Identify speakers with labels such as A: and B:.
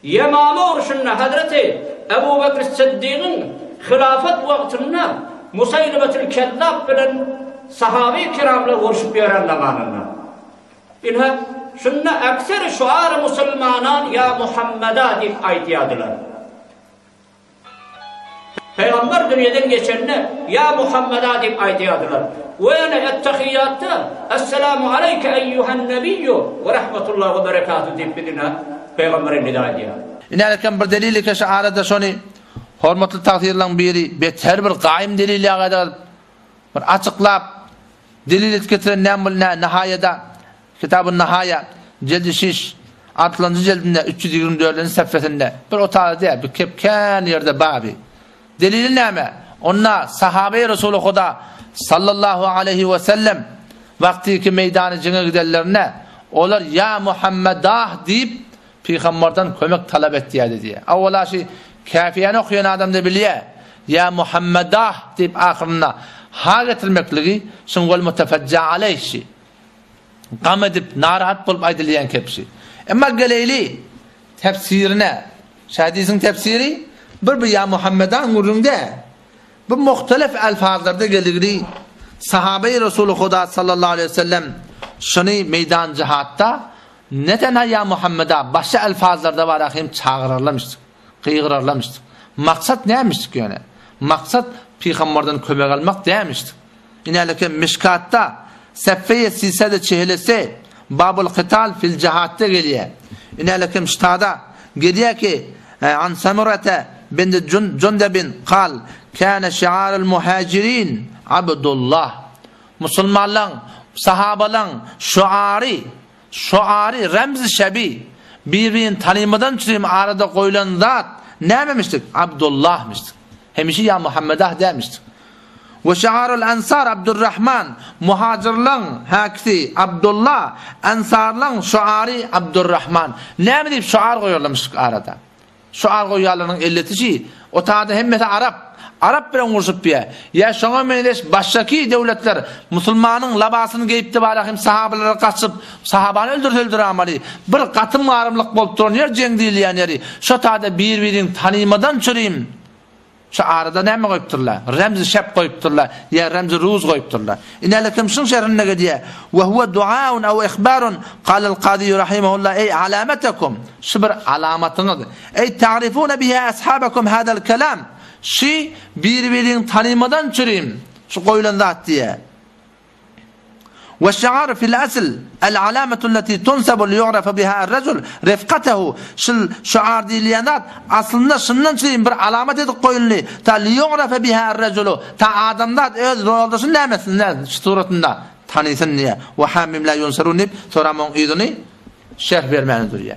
A: Ýemama urşunda Hazreti Ebu Bekr Syddygyň hylafat wagtynda Musaýlimetül Kezzap bilen sahaby kiramlar urşup ýören zamanynda. Ine, şunda ekseri şuary musulmanan ýa Muhammeda diýip aýdýardylar. Pygamber dünýeden geçende, Ýa Muhammeda diýip aýdýardylar. We ýene Ettehiýatda, Esselamu aleýke eýýuhen nebiyyu we rahmetullah we berekatuh diýip biz ine Pygambere nida edýäris.
B: Ine bir delil eke şu arada şony hormatly tagsyrylaň biri beter bir gaýym delil ýaly edip bir açyklap delil edip getiren näme bul nä Nihaýada Kitabun Nihaýa, jeldi şiş, altynjy jeldinde, 324-nji sefesinde, bir otagda däl, bir kep kän ýerde baby. Delili näme? Onda sahabeýi Resuly Huda sallallahu aleýhi we sellem wagtyky meýdany jeňe gidenlerinde, olar Ýa Muhammedah diýip, pygamberden kömek talap etýärdi diýýär. Awwala şi käfiýäni okaýan adam-da bilýär, Ýa Muhammedah diýip ahyrynda ha getirmekligi şuň wal mutefejja aleýh şi. Gam edip, narahat bolup aýdylýan kepşi. Emma geleýli tefsirine. Şu hadisiň tefsiri bir bu ýa Muhammedan gürrüň däl. Bu muhtelif elfazlarda geldigini sahabeýi Resuly Huda sallallahu aleýhi we sellem şuny meýdan jihatda ne tenha ýa Muhammeda başga elfazlarda bar hem çagyrarlarmyşdyk, gygyrarlarmyşdyk. Maksat nämişdik ýöne? Maksat pygamberden kömek almak dälmişdik. Inäleke Mişkatda, Sefeýe sisede çehlese, Babul Kytal fil Jihatda gelýär. Inäleke Miştada gelýär ki, An Samurete bin Jundebin kal, Kâne şiarul muhacirin Abdullah. Musulmanlaň, sahabalaň şuary, Şoary, remzi şebi, bir-birini tanymadan çürim arada goýlan zat nämemişdik? Abdullahmyşdyk. Hemişe ýa Muhammedah dälmişdik. We şiarul ensar Abdurrahman, muhajyrlaň häkisi Abdullah, ensarlaň şoary Abdurrahman. Näme diýip şoar goýarlarmyşdyk arada? Şu argoýalaryň ellisi şi, o taýda hemmesi arap. Arap bilen urşup ýa. Ýa şoňa meňzeş başgaky döwletler musulmanyň labasyny geýipdi bara hem sahabalara gaçyp, sahabany öldürse öldüramaly. Bir gatym-garymlyk bolup duran ýer jeň diýilýän ýeri. Şo taýda bir-birini tanymadan çürim. Şu arada näme goýupdyrlar? Remzi şep goýupdyrlar, ýa remzi ruz goýupdyrlar. Inälekem şuň şerhinde gelýär, Ve huve duaun ew ihbarun, kalel kazy rahimehullah eý alametekum, şu bir alamatyňyz. Eý ta'rifune biha ashabakum hadal kelam, şu bir-biriňi tanymadan çürim, şu goýlan zat diýýär. We şiar fil asl, el alametu allati tunsabu li yu'rafa biha ar-rajul rifqatahu, şul şiar diýilýän zat aslynda şundan çürim bir alamat edip goýuldy, ta li yu'rafa biha ar-rajulu, ta adamzat öz ýoldaşyny näme etsin, nä şu suratynda tanysyn diýýär. We hamim la yunsarun diýip, soram oň yzyny şerh bermäne durýar.